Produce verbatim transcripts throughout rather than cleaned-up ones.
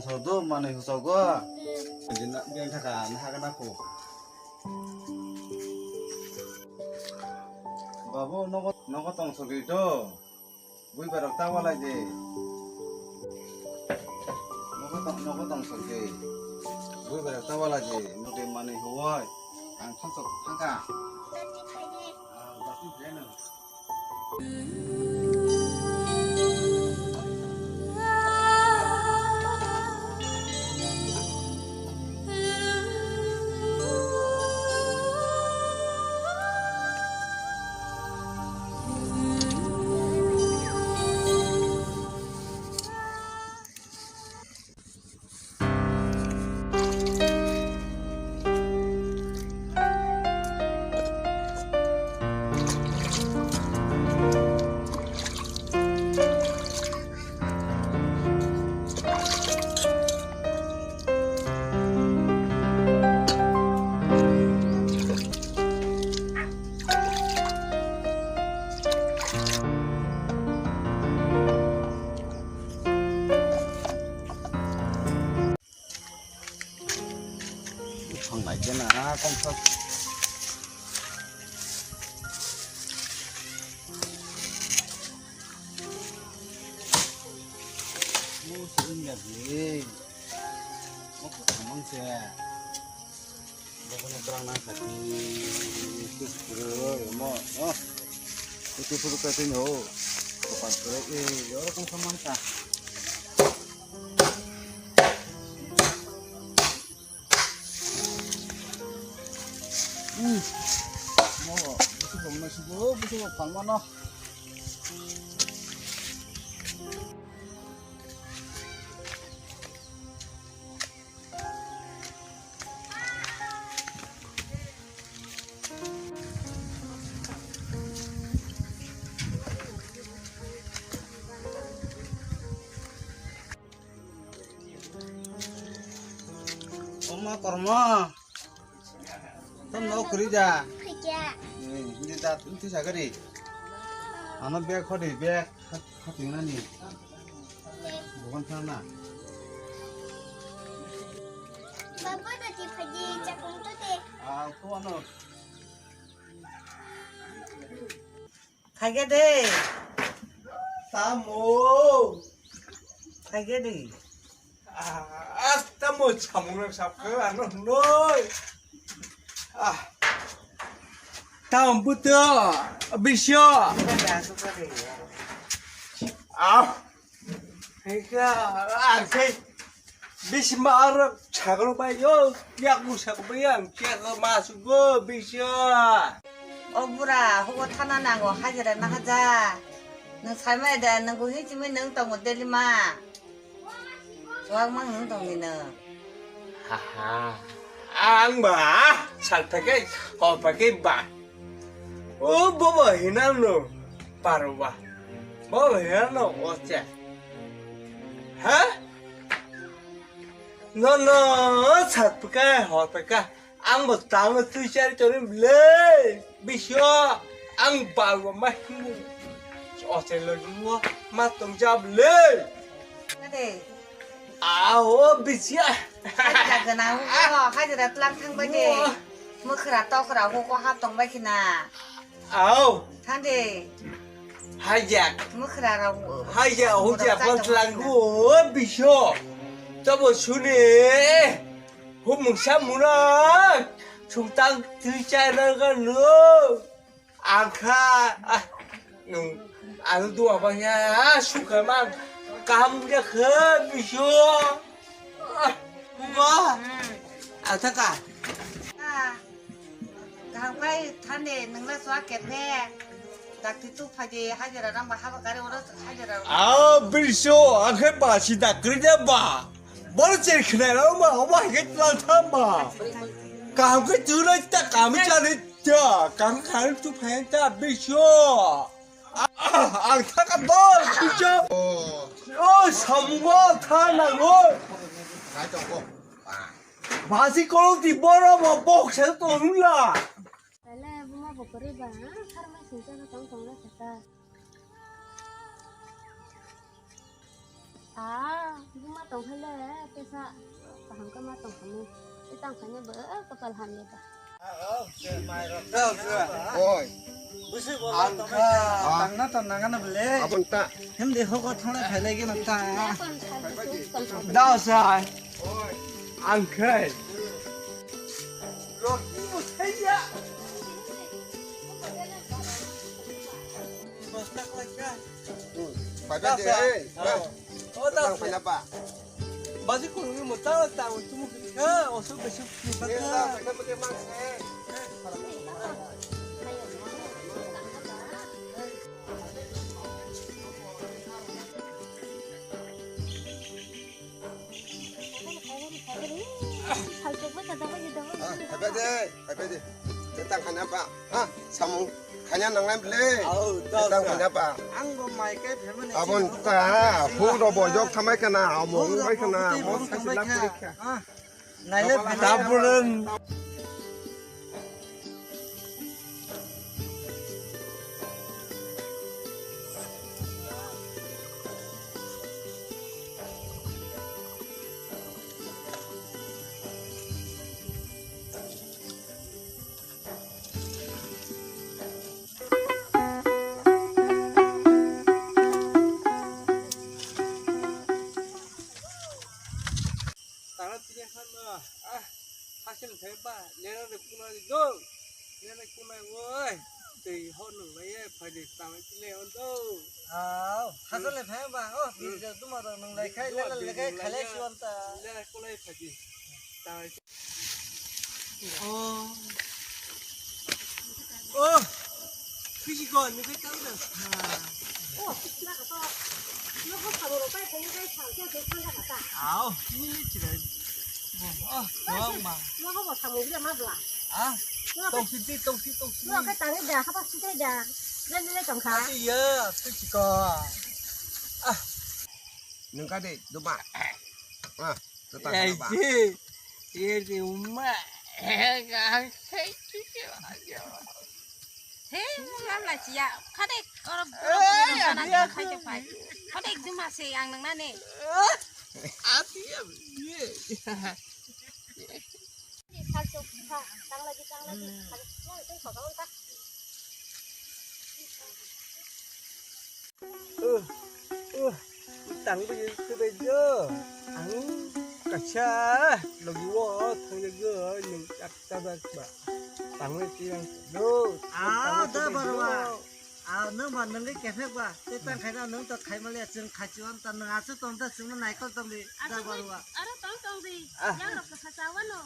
Sodo manwi husogo. Bini bini thaka na haga na ko. Babu nogo nogo tong sogwi to. Bui berok ta walai de. Nogo tong nogo tong sogwi. Bui berok ta walai de. Node manwi huwai. Ang thangchok thangka. Ah, bati phai no. Thang lai khe na kongthok. Mo se wngya bwle. Mo kwthang mang se. Bokono kwrang nang kha. Mo, no. Kutu kutu khe tini o. Kapan khe, eh, oro tong kha man kha. Hmm. Mo, busu rok nai sugo, busu rok phalmano. Oma kormo. Tam no kuri da. Phaikya. Eh, hindi da, hindi sagari. Ano bag khodi, bag khat, khat tingna ni. Bukan sana. Baba da ti phaji chakung to te. Ah, ko ano. Khaikhe de. Tamo. Khaikhe de. Ah, tamo samung rok sap khe ano noi. Ah. Tamo buto bisyo. Ah. Heka, ah, hei. Bisi ma aro sagro bai yo, yak mu sagro bai yang, yak ma sugo bisi. O bura, hugo thana nango, hajira na haja. Nung sai mai da, nung go hi chimi nung tongo deli ma. Chuak mang nung tong ni nung. Ha ha. Ang ba, sal pakai, ho pakai ba. O bobo hinang no, parwa. Bobo hinang no, ocha. Ha? No, no, sat pakai, ho pakai. Ang bo tang no tui chari chori le. Bisyo, ang balwa ma hinang. Ocha lo juo, ma tong jab le. Ade. Aho, bisya. Hajira gana, hajira tlang thang bai de. Mwkhra tokra hugo ha tong bai khina. Au. Thande. Hajak. Mwkhra rok. Hajak, hujak, tlang go, bisyo. Tabo suni. Humung samuna. Sungtang tui chai rang no. Ang kha, ah, nung, ang dua ba ya, ah, suka mang, kam ya khe, bisyo. Ah, ma. Ang thaka. Ah, kaham khai thande, nungla swa kephe. Dakti tu phaji, hajira rang ba haba kare oro hajira. Ah, bisyo, ang khe ba si dakri de ba. Bor cher khnai rang ba, ba ke tla tham ba. Kaham khe tu na ta kam cha ni. Ya, kang kang tu phain ta bisyo. Ah, ang thaka bol bisyo. Oh, samungo thana go. Basi kolo ti boro bo bok se to nula. Tale buma bokori ba, har ma sincha ka tong tong na sata. Ah, buma tongkhaile tesa kaham kama tongkhamu. Tang khaine bo kapal hamya ba. Oi. Ang kha. Tangna tong nangana bele. Abon ta. Hem de hoko thona khaile gena ta. Dao sa. Ang khai. Rocky mo thaiya. Basta ko ka. Pada de. Oh, da. Tang pada pa. Baji kurungi mo ta ta mo tumu ka. Oso besu ka. Phaibai de, phaibai de. Tetang khanya ba. Ha, samung khanya nangnai bele. Tetang khanya ba. Ang bo mai kai phermani. Abon ta, hu ro bo jok thamai kana, amo bai kana, amo sai sila puri kha. Naile bele. Tapuran. Tara tini hano, ah, hasil thai ba, lera de kuna di do, lera kuna woi, tei ho nung lai ye, phai di tang tini on do. Au, hasil thai ba, oh, hmm, birja tuma rok nung lai khai, lera le khai, khalai si on ta. Lera kulai phai di. Tang. Oh. Oh. Pisi ko, ni kai tang da. Oh, na ka to. Yo ko ka ro pai kai kai chang ke ke chang ka ta. Au, ni ni chi dai. Oh, wrong ma. Yo ko bo chang mo ma bla. Ah. Tong si ti, tong si, tong si. Yo ka tang da, ha pa si kai da. Na ni le tong kha. Ati ya, pisi ko. Ah. Nung ka de, duba. Ah. Tata Ei, ba. Si. Ye, si, uma. Eh, ga, hei, si, si, ayo. He, lam la, si, ya. Khade, oro, oro, Eh, oro, ya, sana, ya, khai, ya, khai. Khade, juma, se, ang, nang, nani. Ati, ya, ye. Sal, chok, ha, tang, lagi, tang, lagi. Hmm. Khade, ya, itu, kau, kau, tak. Uh, uh, tang bo ye se bai jo. Ang kaisa logi wo thang ye go nung chak ta ba ba. Tang le ti ang do. Ah, da barwa. Ah, nung ba nung ke kefek ba. Te tang khai na nung to khai ma le chwng khai chi wan ta nung asu tong ta chwng naikol tong di. Da barwa. Aro tong tong di. Ah. Yang rok ka sa wa no.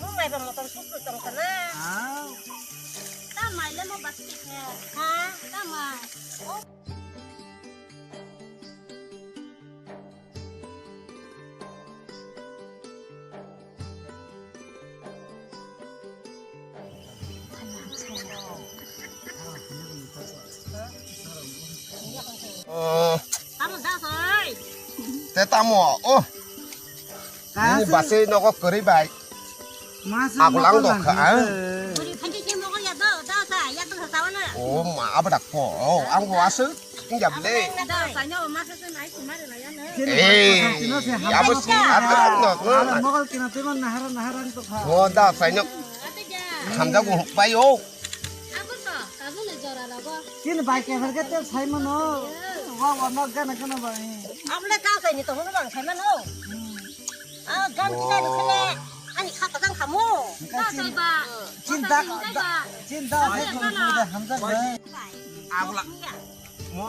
Mo mai ba motor suk suk tong sana. Ah. Ta mai le mo bas ke khe. Ha, ta mai. Oh. Oh. Tamo da soi. Te tamo. Oh. Ini basi nogo kwrwi bai. Aku lang dok kha, ah. Buri phanti ke mogo ya do, da sa, ya do sa wana. Oh, ma, abrak po. Oh, ang bo asu. Injab le. Da sa nyo ma sa nai kumare na ya na. Eh, abo si, abo nok, nok. Mogol kina teman nahara, nahara to kha. Oh, da sa nyo. Ate ja. Hamja go pai o. Abo to, abo le jora la go. Kin bai ke har ke te sai mano. Wa wa nok gana gana bai. Abo le ka sai ni to hono bang sai mano. Ah, gan kita dukhe. Ani kha kadang khamu. Ka sai ba. Chin da, chin da, hai ko da hamja bai. Abla. Mo.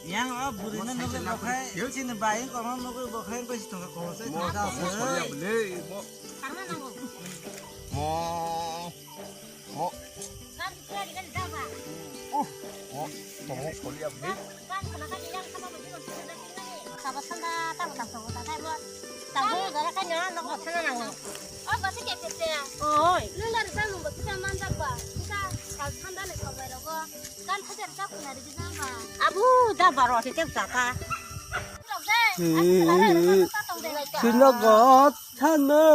Yang a buri na nugui bokhai, chin bai ko ma nugui bokhai ko si thongka ko sai. Mo, mo soria bele, mo. Karma nango. Mo. Mo. Kan kira di kan daba. Uh, mo. Tong soria bele. Kan kana kan yang sama baju kan sudah tinggal ni. Sabar sanda, tahu tak tahu tak tahu. Tahu gara kan ya, nak buat sana nango. Oh, basi kayak gitu ya. Oi. Nunda risa nunggu kita manjak ba. Kita kal sanda le kau bayar go. Kan hajar ka kuna rigi nama. Abu da baro te te jaka. Sila got thana.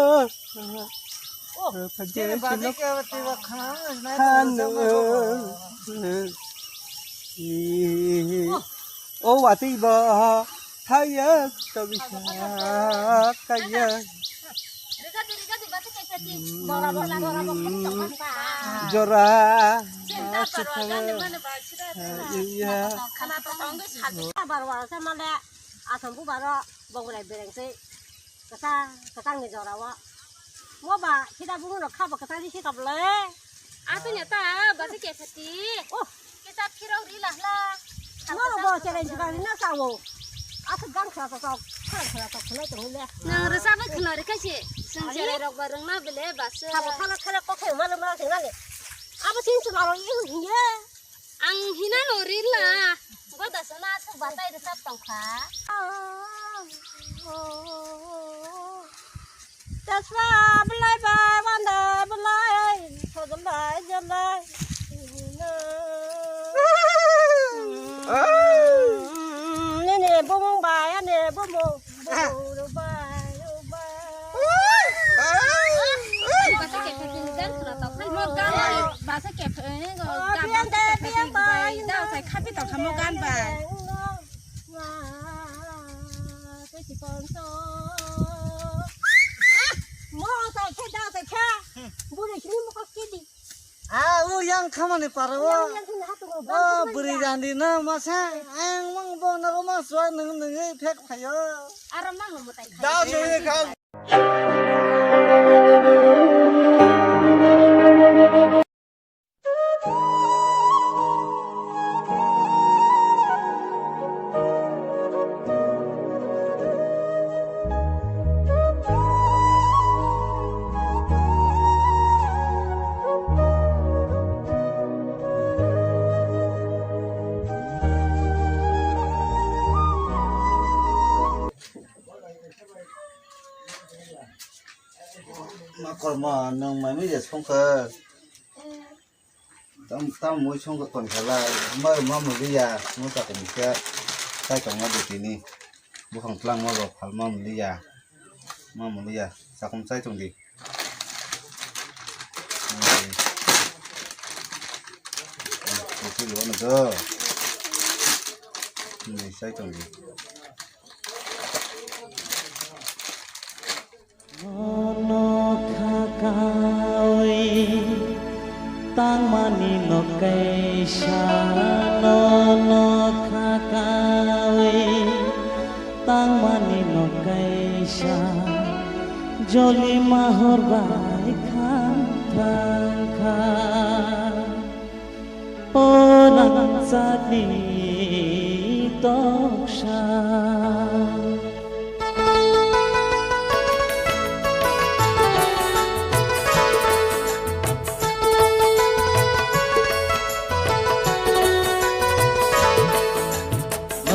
Oh, jene baje ke tiba khana. Thana. O watwi bo thaya tobisa kaya. Jora. Iya. Asam bubaro bongrai bereng se. Kwchang, kwchangni jorao. Mo ba, sida bumung rok khabo kwchang risi tobole. Ato nya ta, basi ke sati. Oh. Kita phirok ri lahla. Mo bo challenge ba na sawo. Ato gan khla tok tok, khla khla tok khla tok le. Nang resa ba khna ri kaise. Sung chere rok ba rung na bele bas. Khabo khla khla kok khe ma le ma khe na le. Abo sin sung aro ye ye. Ang hinano rila. Goda sana aswk batai rwchap tongkha. Tesla belai bai wanda belai sojolai jolai. Nini bumung bai ani bumung. Ah, o yang khamani para o. O bwrwi randi na masa ang mang bo na ro ma suai nung nung phek phayo. Aro mang mo tai khai. Da nung kha. Ma korma nung mai mi jes phung khe. Tam tam mui sung khe kon khala ma ma muliya mu ta kon khe tai tong ma de tini. Bukhang tlang ma rok phal ma muliya. Ma muliya sakum chai tong di. Kopi lo na do. Ni chai tong di. Nono khakawi tangmani no kaisa, nono khakawi tangmani no kaisa, joli mahor bai kham thangkha. O rangchakni toksa.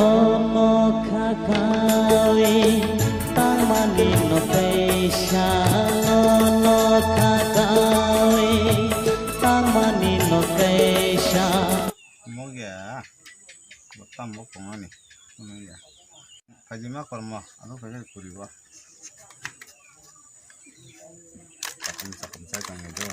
Nono khakawi tangmani no kaisa, nono khakawi tangmani no kaisa. Mogya, bo tambo kongani, mogya. Kajima kormo, abo kaisa kuribo. Sakum sakum sai tongni do.